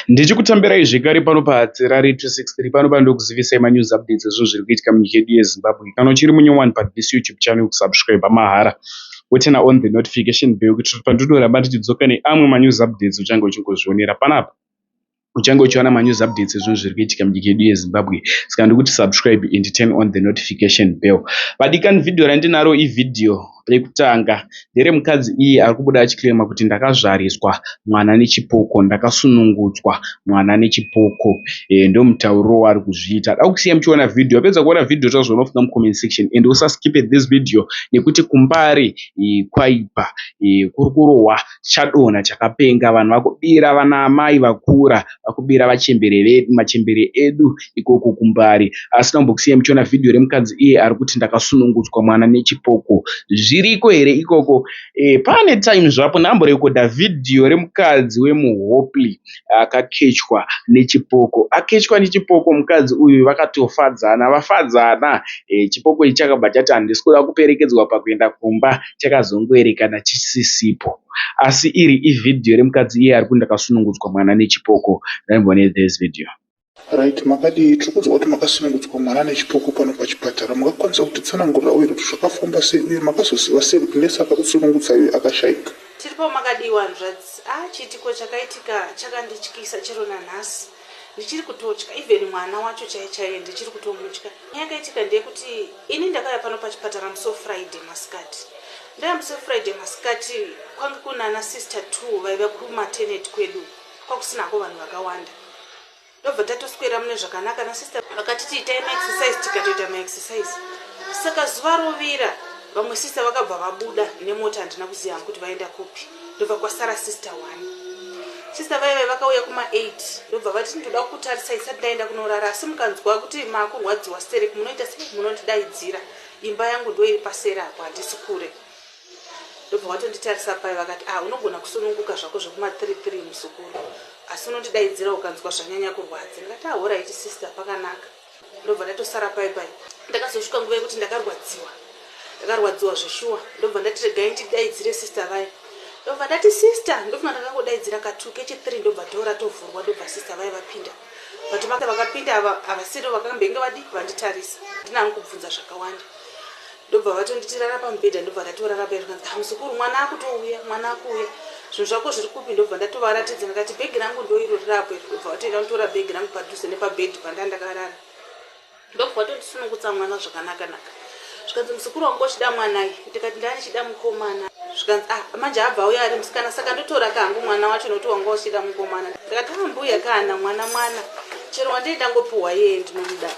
Ndichikutambirai zvekare pano paHatirari 263 pano pandokuzivisai manews updates ezvinhu zviri kuitika munyika yedu yeZimbabwe. Kana uchiri munyowani pathis YouTube channel kusubscribe mahara woturn on the notification bell kuitira kuti pandinoramba ndichidzoka neamwe manews updates uchange uchingozvionera panapa. Uchange uchiwana manews updates ezvinhu zviri kuitika munyika yedu yeZimbabwe. Saka ndikuti subscribe and turn on the notification bell. Vadikani, vhidhiyo randinaro ivhidhiyo rekutanga, nderemukadzi iye ari kubuda achiclaima kuti ndakazvariswa mwana nechipoko, ndakasunungutswa mwana nechipoko. Ndomutauriro waari kuzviita. Da kusiya muchiona vhidhiyo. Wapedza kuona vhidhiyo, taura zvaunofunga mucomment section and usaskipe this video nekuti kuMbare kwaipa, kuri kurohwa chadonha chakapenga. Vanhu vakubira vana amai vakura, vakubira vachembere vedu, machembere edu ikoko kuMbare. Asi ndambokusiya muchiona vhidhiyo remukadzi iye ari kuti ndakasunungutswa mwana nechipoko. Zviriko here ikoko? Pane time zvapo ndamborekodha vhidhiyo remukadzi wemuHopley akakechwa nechipoko. Akechwa nechipoko mukadzi uyu, vakatofadzana vafadzana. Chipoko ichi chakabva chati handisi kuda kuperekedzwa pakuenda kumba, chakazongoerekana chisisipo. Asi iri ivhidhiyo remukadzi iye ari kuti ndakasunungutswa mwana nechipoko. Ngaimbonei this video. Right, makadii? Tiri kunzwa kuti makasunungutswa mwana nechipoko pano pachipatara. Mungakwanisa kutitsanangurira uye kuti zvakafamba sei, uye makazoziva sei kuti nesi akakusunungutsai uye akashayika? Tiripo, makadiwa hanzvadzi? A, chiitiko chakaitika chakandityisa, chero nanhasi ndichiri kutotya. Even mwana wacho chai chaiye ndichiri kutomutya. Nyaya yakaitika ndeyekuti ini ndakauya pano pachipatara musi weFriday masikati. Ndauya musi weFriday masikati, kwanga kunana sister two vaiva kumaternity kwedu, kwakusinako vanhu vakawanda. Ndobva tatoswera mune zvakanaka nasister, vakatiti itai maexercise, tikatoita maexercise. Saka zuva rovira, vamwe sister vakabva vabuda nemota, handina kuziva hangu kuti vaenda kupi. Ndobva kwasara sister one. Sister vaiva vakauya kuma8, ndobva vati ndoda kukutarisai isati ndaenda kunorara, asi mukanzwa kuti maakurwadziwa stereki munoita sei? Munondidaidzira, imba yangu ndo iri paseri apo, handisi kure. Ndobva vatonditarisa pai, vakati, "Ah, unogona kusununguka zvako zvekuma33 muzukuru, asi unondidaidzira ukanzwa zvanyanya kurwadza." Ndikati, "Alright sister, pakanaka." Ndobva ndatosara pai pai. Ndakazosvika nguva yekuti ndakarwadziwa, ndakarwadziwa zveshuwa. Ndobva ndati regai ndidaidzire sister vaya. Ndobva ndati, "Sister." Ndobva ndakangodaidzira ka2 kechi3, ndobva door ratovhurwa, ndobva sister vaya vapinda. But vakapinda havasiri vakambenge vadi vanditarisa, ndinangu kubvunza zvakawanda. Ndobva vatonditi rara pamubhedha, ndobva ndatorara pai. Zvikanzi, "Ah, muzukuru, mwana akutouya, mwana akuuya, zvinhu zvako zviri kupi?" Ndobva ndatovaratidza, ndikati bhegi rangu ndo iro rirapo iri. Ndobva vatoenda kutora bhegi rangu padhuze nepabhedhi panda ndakarara. Ndobva vatondisunungutsa mwana zvakanaka-naka. Zvikanzi, "Muzukuru wangu uchida mwanai?" Ndikati, "Ndandichida mukomana." Zvikanzi, "Ah, manje abva auya ari musikana, saka ndotora kangu mwana wacho nokuti wanga uchida mukomana." Ndikati, "Ah, mbuya, kana mwana mwana, chero wandii ndangopuhwa iyeye ndinomuda."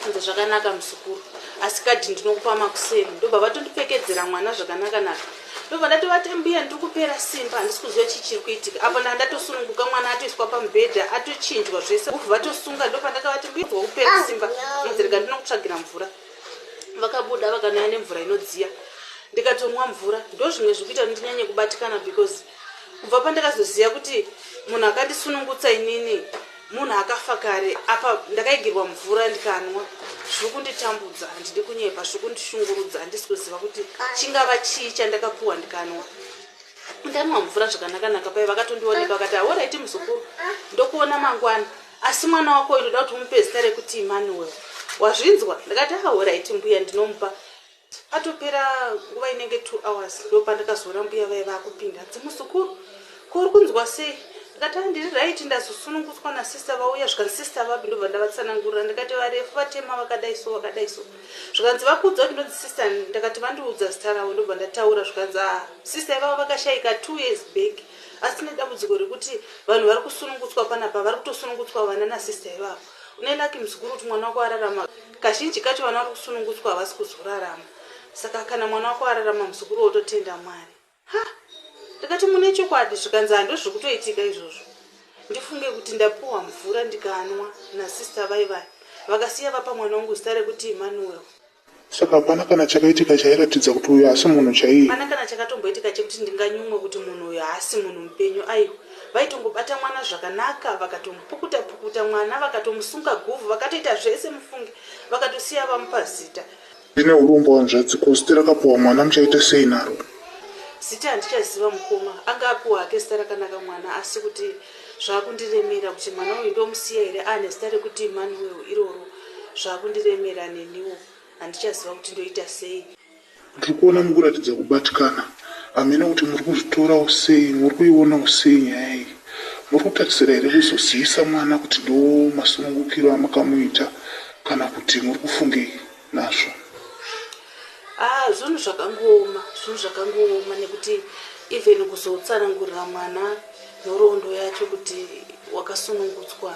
Anzi, "Zvakanaka muzukuru, asi kadhi ndinokupa makuseni." Ndobva vatondipfekedzera mwana zvakanaka-naka. Ndobva ndatovati, "Mbuya, ndiri kupera simba, handisi kuziva chii chiri kuitika apa." Ndaa ndatosununguka, mwana atoiswa pamubhedha, atochinjwa zvese, vatosunga. Ndobva ndakavati, "Mbuya, kupera simba." Anzi, "Rega ndinokutsvagira mvura." Vakabuda vakanouya nemvura inodziya, ndikatonwa mvura. Ndo zvimwe zvikuita kuti ndinyanye kubatikana, because kubva pandakazoziva kuti munhu akandisunungutsa inini munhu akafa kare, apa ndakaigirwa mvura ndikanwa, zviri kunditambudza. Handidi kunyepa, zviri kundishungurudza. Handisi kuziva kuti chingava chii chandakapuwa ndikanwa. Ndanwa mvura zvakanaka-naka pai, vakatondioneka, vakati, "Alright muzukuru, ndokuona mangwana, asi mwana wako ndoda kuti umupe zita rekuti Emmanuel, wazvinzwa?" Ndakati, "Alright mbuya, ndinomupa." Atopera nguva inenge 2 hours, ndo pandakazoona mbuya vai vakupinda. "Dzimuzukuru, ko uri kunzwa sei?" Ndikati, "Handiri right, ndazosunungutswa nasister vauya." Zvikanzi, "Sister vapi?" Ndobva ndavatsanangurira, ndikati varefu, vatema, vakadai so, vakadai so. Zvikanzi, "Vakuudza kuti ndonzi sister?" Ndakati, "Vandiudza zita ravo." Ndobva ndataura. Zvikanzi, "A, sister ivavo vakashayika 2 years back, asi tine dambudziko rekuti vanhu vari kusunungutswa panapa, vari kutosunungutswa vana nasister ivavo. Une lucky muzukuru kuti mwana wako ararama. Kazhinji kacho vana vari kusunungutswa havasi kuzorarama, saka kana mwana wako ararama muzukuru, wototenda Mwari." Ha, ndikati, "Mune chokwadi?" Zvikanzi, "Hando zviri kutoitika izvozvo." Ndifunge kuti ndapuhwa mvura ndikanwa nasister vaivai, vakasiya vapa mwana wangu zita rekuti Emmanuel. Saka hapana kana chakaitika chairatidza kuti uyu haasi munhu chaiye? Pana kana chakatomboitika chekuti ndinganyumwe kuti munhu uyu haasi munhu mupenyu? Aiwa, vaitongobata mwana zvakanaka, vakatomupukuta pukuta mwana, vakatomusunga guvhu, vakatoita zvese mufunge, vakatosiya vamupa zita. Ndine urombo hanzvadzi. Ko zita rakapuhwa mwana muchaita sei naro? Zita handichaziva mukoma, anga apiwa hake zita rakanaka mwana, asi kuti Zvakundiremera kuti mwana uyu ndomusiya here ane zita rekuti Emmanuel iroro. Zvakundiremera neniwo handichaziva kuti ndoita sei. Ndiri kuona mukuratidza kubatikana. Hameno kuti muri kuzvitorawo sei, muri kuionawo sei nyaya iyi. Muri kutarisira here kuzozivisa mwana kuti ndomasunungukiro amakamuita kana kuti muri kufungei nazvo? Ah, zvinhu zvakangooma, zvinhu zvakangooma nekuti even kuzotsanangurira mwana nhoroondo yacho kuti wakasunungutswa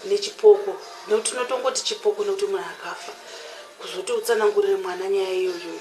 nechipoko nekuti tinotongoti chipoko nekuti munhu akafa kuzoti utsanangurire mwana nyaya iyoyo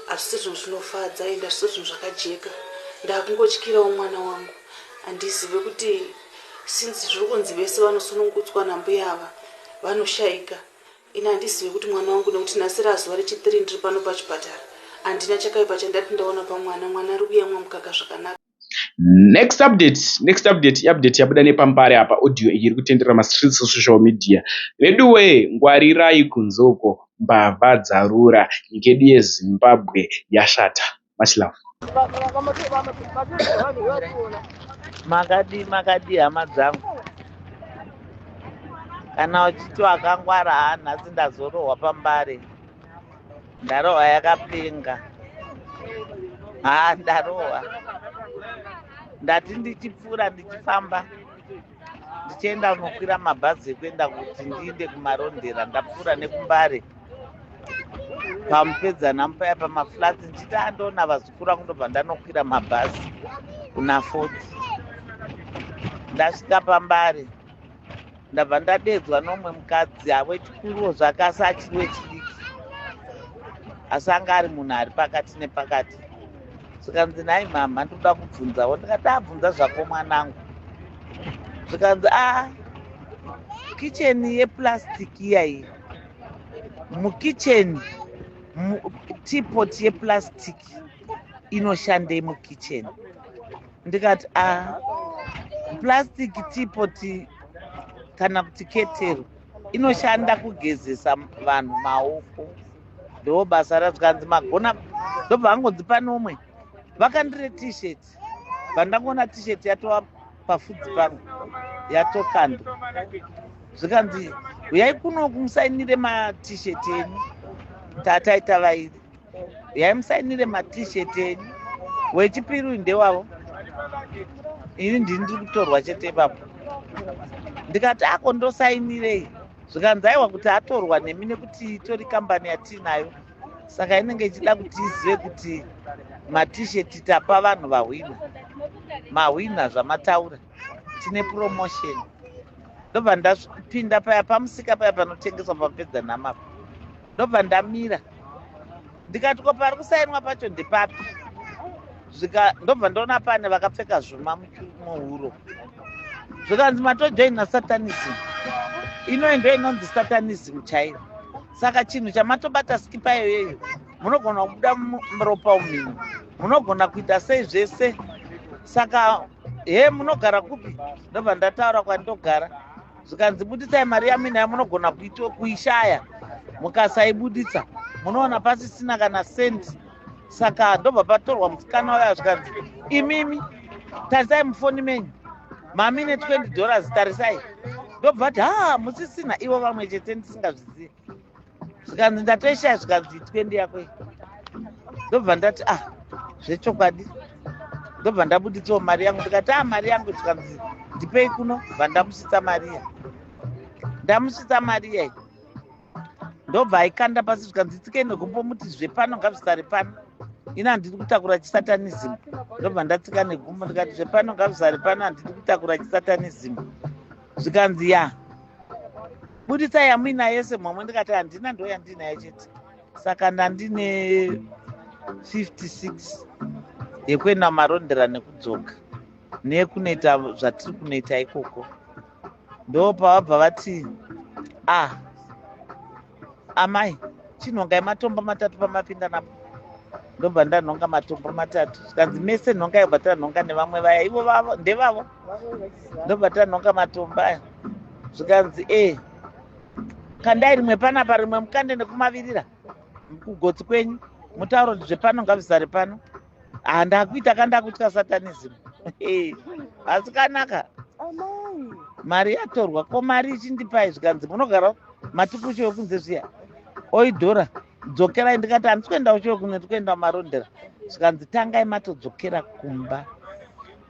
hazvisi zvinhu zvinofadza ende hazvisi zvinhu zvakajeka ndakungotyirawo mwana wangu handizive kuti since zviri kunzi vese vanosunungutswa nambuya ava vanoshaika Ini handizive kuti mwana wangu nekuti nhasi razuva rechithree ndiri pano pachipatara handina chakaipa chandati ndaona pamwana mwana ari kuyamwa mukaka zvakanaka. Next update, next update, iupdate yabuda nepaMbare apa audio iyi iri kutenderera mastreets esocial media. Veduwee ngwarirai kunze uko mbavha dzarura nyika yedu yeZimbabwe yashata. Much love. Makadii makadii hama dzangu. Kana uchiti wakangwara haa nhasi ndazorohwa pambare. Ndarohwa yakapenga. Haa ndarohwa. Ndati ndichipfuura ndichifamba ndichienda kunokwira mabhazi ekuenda kuti ndiinde kumarondera ndapfuura nekumbare. Pamupedzanhamo paya pamaflats ndichiti andoona vazukuru vangu ndobva ndanokwira mabhazi kuna 40 ndasvika pambare ndabva ndadedzwa nomumwe mukadzi wechikuruwo zvake asi achiri wechidiki asi anga ari munhu ari pakati nepakati zvikanzi nhai mhamha ndinoda kubvunzawo ndikati abvunza zvako mwanangu zvikanzi a kicheni yeplastic iya iyi Mukicheni teapot yeplastic inoshandei mukicheni? Ndikati a ah, plastic teapot kana kuti ketero inoshanda kugezesa vanhu maoko ndo basa razvikanzi magona ndobva angonzi pane umwe vakandire t-shirt vandangoona t-shirt yatova pafudzi pangu yatokandwa zvikanzi huyai kuno kumusainire matshirt enyu tataita vairi huyai musainire matshirt enyu wechipiri uyu ndewavo ini ndini ndiri kutorwa chete ipapo ndikati ako ndosainirei zvikanzi aiwa kuti atorwa nemi nekuti itori kambani yatiinayo saka inenge ichida kuti izive kuti matisheti tapa vanhu vahwina mahwina zvamataura tine promotion ndobva ndapinda paya pamusika paya panotengeswa pamupedza nhama ndobva ndamira ndikati ko pari kusainwa pacho ndepapi zvika ndobva ndoona pane vakapfeka zvuma muhuro zvikanzi matojoina satanism inoyi ndo inonzi satanism chaiyo saka chinhu chamatobata sikipa iyoyeyo munogona kubuda muropa mumhino munogona kuita sei zvese saka he munogara kupi ndobva ndataura kwandogara zvikanzi buditsai mari yamuinayo munogona kuishaya mukasaibuditsa munoona pasisina kana sendi saka ndobva patorwa musikana uya zvikanzi imimi tarisai mufoni menyu mamine 20 dollars tarisai ndobva vati ha musisina ivo vamwe chete ndisingazvizivi zvikanzi ndatoishaya zvikanzi 20 yako iyi ndobva ndati ah zvechokwadi ndobva ndabuditsawo mari yangu ndikati ah mari yangu zvikanzi ndipei kuno bva ndamusvitsa mariya ndamusvitsa mariya iyi ndobva aikanda pasi zvikanzi tsikei negumbo muti zvepano ngazvisare pano ini handidi kutakura chisatanism ndobva ndatsika negumbo ndikati zvepano ngazvisare pano handidi kutakura chisatanism zvikanzi ya buditsai yamuinayo yese mhomwe ndikati handina ndo yandinayo chete saka ndandine 56 yekuenda marondera nekudzoka nekunoita zvatiri kunoita ikoko ndopavabva vati ah amai chinhongai matombo matatu pamapinda napo ndobva ndanhonga matombo matatu zvikanzi mese nhongai bva tanhonga nevamwe vaya ivo vavo ndevavo ndobva tanhonga matombo aya zvikanzi e kandai rimwe panapa rimwe mukande nekumavirira kugotsi kwenyu mutauro kuti zvepano ngazvisare pano ha ndakuita ka ndakutya satanism asi kanaka Mari yatorwa, ko mari ichindipai? Zvikanzi munogara matikushe wekunze zviya oidhora, dzokerai. Ndikati handisi kuenda kushe wekunze, ndiri kuenda kumarondera. Zvikanzi tangai matodzokera kumba,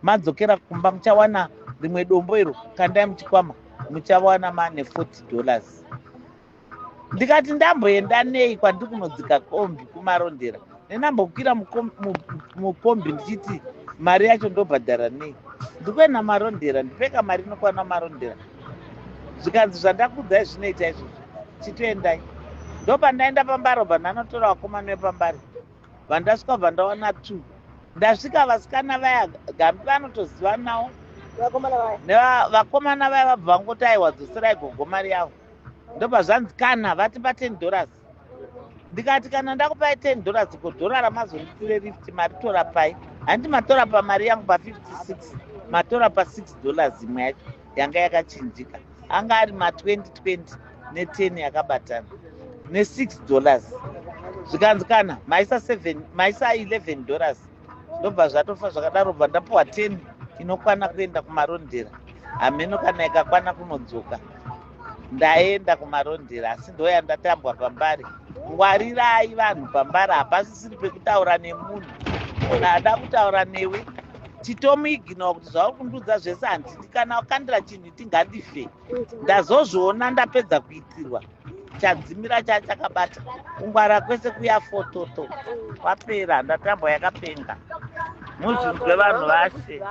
madzokera kumba muchawana rimwe dombo iro, kandai muchikwama, muchawana mane $40. Ndikati ndamboenda nei kwandiri kunodzika kombi kumarondera, nendambokwira mukombi ndichiti mari yacho ndobhadhara nei? Ndikuenda marondera, ndipeka mari inokwana marondera. Zvikanzi zvandakuudzai zvinoita izvozvo, chitoendai. Ndopandaenda pambare, bva ndanotora vakomana vepambare, vandasvika bva ndawana two. Ndasvika vasikana vaya gambi vanotozivanawo vakomana vaya, vabva vangoti aiwa, dzoserai gogo mari yavo. Ndobva zvanzi kana vatipa $10. Ndikati kana ndakupai $10, ko dhora ramazonditire lift maritora pai? Handiti matora pamari yangu pa56, matora pa$6 imwe yacho yanga yakachinjika, anga ari ma2020 ne10 yakabatana ne$6. Zvikanzi kana maisa 7, maisa $11. Ndobva zvatofa zvakadaro, bva ndapiwa 10 inokwana kuenda kumarondera. Hameno kana ikakwana kunodzoka. Ndaenda kumarondera, asi ndoya ndatambwa pambare. Ngwarirai vanhu pambare, hapasisiri pekutaura nemunhu. Munhu ada kutaura newe, chitomuignore kuti zvauri kundudza zvese handidi. Kana wakandira chinhu tingandife. Ndazozviona ndapedza kuitirwa, chadzimira chachakabata. Kungwara kwese kuya fototo kwapera, ndatambwa yakapenga. Muzvinzwe vanhu vashe.